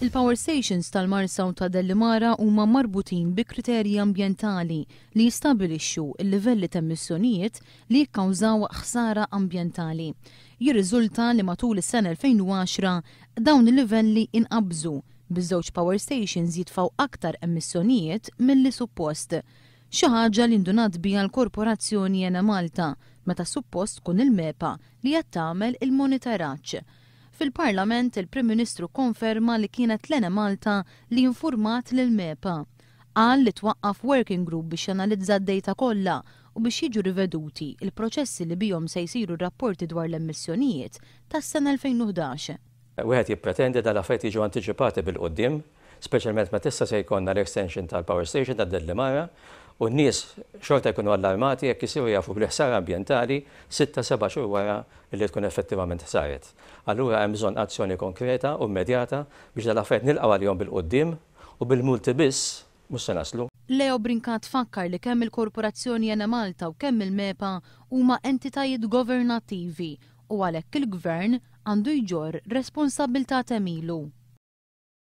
Il-power stations tal-Marsa u ta' Dellimara huma marbutin bi kriterji ambjentali li jistabbilixxu l-livelli ta' emissjonijiet li jikkawżaw ħsara ambjentali. Jirriżulta li matul is-sena 2010 dawn il-livelli inqabżu, biż-żewġ power stations jitfgħu aktar emissjonijiet milli suppost. Xi ħaġa li ndunat biha l-Korporazzjoni Enemalta meta suppost tkun il-MEPA li qed tagħmel il-monitoraġġ. Fil-Parlament, il-Prim Ministru kkonferma li kienet l-Enemalta li infurmat lill-MEPA. Qal li twaqqaf working group biex janalizza d-dejta kollha u biex jiġu riveduti l-proċessi li bihom se jsiru r-rapporti dwar l-emissjonijiet tas-sena 2011. Wieħed jippretendi dan l-affarijiet jiġu antiċipati bil-quddiem, speċjalment meta issa se jkollna l-extension tal-power station ta' Dellimara u n-nies xorta jkunu allarmati jekk isiru jafu bil-ħsara ambjentali sitta, seba' xhur wara li tkun effettivament saret. Allura hemm bżonn azzjoni konkreta u immedjata biex dan l-affarijiet nilqgħu għalihom bil-quddiem u bil-multi biss mhux se naslu. Leo Brincat fakkar li kemm il-Korporazzjoni Enemalta u kemm il-MEPA huma entitajiet governattivi u għalhekk il-Gvern għandu jġorr responsabbiltà t'għemilu.